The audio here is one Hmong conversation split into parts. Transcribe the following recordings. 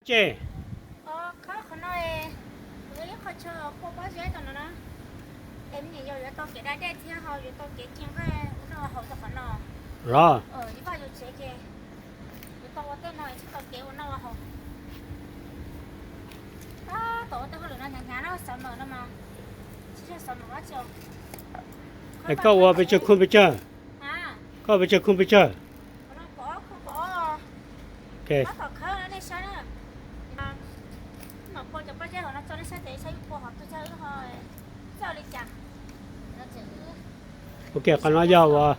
Ces qhov no, kuv ib qho chaw kuaj pob zeb rau no na. Es me nyuam yaus yuav tau kev da dej thiab ho yuav tau kev ci nqaij ua noj ua haus rau qhov no. Los, ib vaj yus tsev ces yuav tau ua tej no tsis tau kev ua noj ua haus. Tab tom ua tej hauj lwm no hnyav hnyav no xav mawm no mas tsis yog xav mawm dab tsi. Es koj ua pes tsawg khub pes tsawg? Koj pes tsawg khub pes tsawg? Ok, qhov no yog uas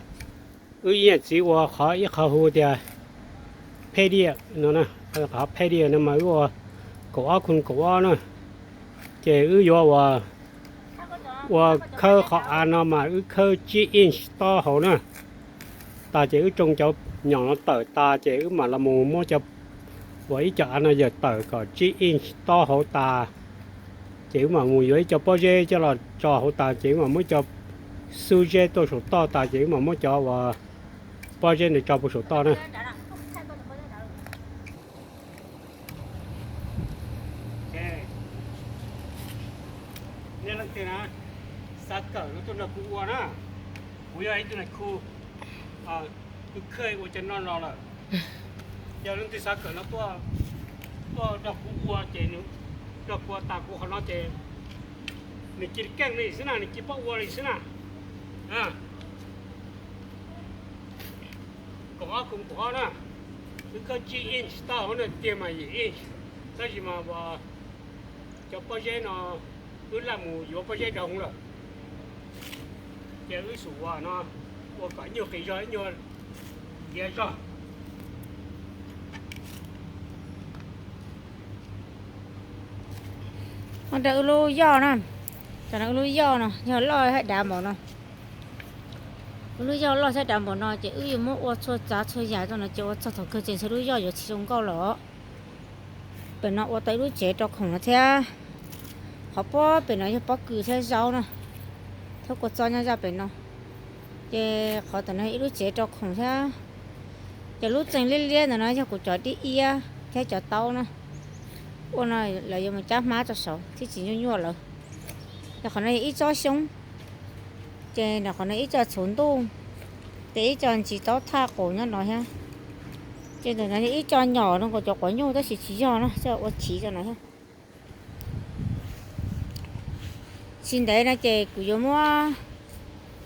wb ib yam txiv ua qhov ib qho hu tias phej diaj no, qhov phej diaj no mas wb ua kaum ob khub kaum ob na. Ces wb yuav ua, ua khawb qhov av no mas wb khawb tsib inch tob hauv na. Tas ces wb tsoo cov nyom no tawm tas ces wb mam los mus muab cov, ua ib co av no yawm tawm kom tsib inch tob hauv tas. Ces wb mam mus yuav ib co pob zeb coj los tso hauv tas ces wb mam muab ib co xub zeb tuaj saum toj tas ces wb mam muab cov uas pob zeb ntawd tso puag saum toj na. Nej leej twg na xav kawm no tuaj nrog kuv ua na. Kuv yog ib tug neeg khu, kuv khaj ua cov no los lawm. Yog leej twg xav kawm no tuaj, tuaj nrog kuv ua ces nws nrog kuv ua tas kuv qhov no ces nws cia li keej li xwb na, nws cia li paub ua li xwb na. Kaum ob khub kaum ob na, wb khawb tsib inch toj hauv na, tiag mas yim inch, tab sis mas cov pob zeb no wb laj mus yuav pob zeb dhau hwv lawm. Ces wb xum ua no, ua kom nyuag qis zog ib nyuag diav zog. Ua rau wb lub yoj na, tam no wb lub yoj no yog loj thiab dav npaum no. Wb lub yoj loj thiab dav npaum no ces wb yuav muab ua txhua tsav txhua yam rau no ces ua txog thaum kawg ces ntshe lub yoj yuav tsis zoo nkauj lawm. Pem no ua tau ib lub tsev rau khoom no thiab. Qhov pob pem no yog pob kws thiab zaub na, thiab kua txob nyob zaj pem no. Ces qhov tam no ib lub tsev rau khoom thiab. Ces lub tseem liab liab ntawm no yog kuv cov dib iab thiab cov taub na. Ua no lawv yuav mus cab hmab rau saud thiab tsis nyuaj nyuaj lawv. Ces qhov no yog ib tsob xyoob, ces nram qhov no ib co txhuv ntuj, ces ib co ntsis taub thaj qus nyob no thiab. Ces ntawm no yog ib co nyom no, kuv cov quav nyuj tab sis tsis yog no, coj ua chiv rau no thiab. Tsis ntev no ces kuv yuav muab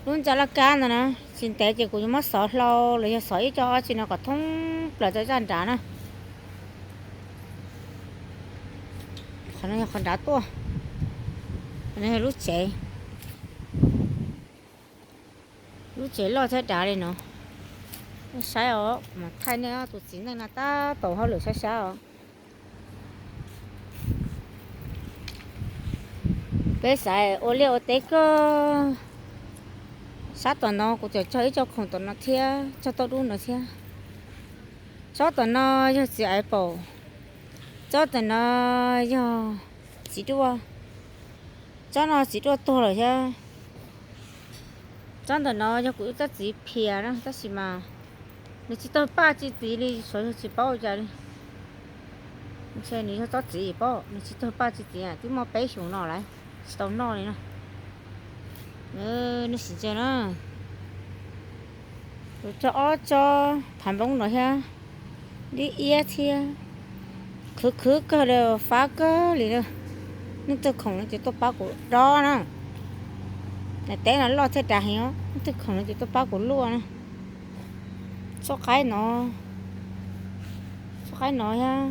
lub ntxa laj kab ntawd na, tsis ntev ces kuv yuav muab xov hlau los yog xov ib co dab tsi no kom thoob plaws rau zaj nrad na. Qhov no yog qhov nrad tuaj, qhov no yog lub tsev, lub tsev loj thiab dav li no. Nej saib os, kuv mam thaij nej tus txiv neej no tab tom hauj lwm sab sab os. Peb xav ua liaj ua teb kawg. Sab tom no kuv tseem cog ib co khoom tom no thiab, cog tauj dub no thiab. Tsob tom no yog txiv aiv paum, tsob tom no yog txiv duaj, tsob no txiv duaj tuag lawm thiab. Tsob ntawm no yog kuv ib tsob txiv phias na, tab sis mas nws tsis tawg paj tsis txiv li, suav yog tsis paub ua cas li. Ntshe nws yog tsob txiv paub, nws tsis tawg paj tsis txiv, twb muaj peb xyoos no lawm tsis tau noj li na. Nws sim ntsia na, kuv cog ob tsob phav npoob no thiab, dib iab thiab, khwv khwv kawg li, fab kawg li na. Leej twg khoom no ces tuaj pab kuv dob na. Daim teb no loj thiab dav heev os, leej twg khoom no ces tuaj pab kuv luaj na. Tsob qaib no, tsob qaib no thiab,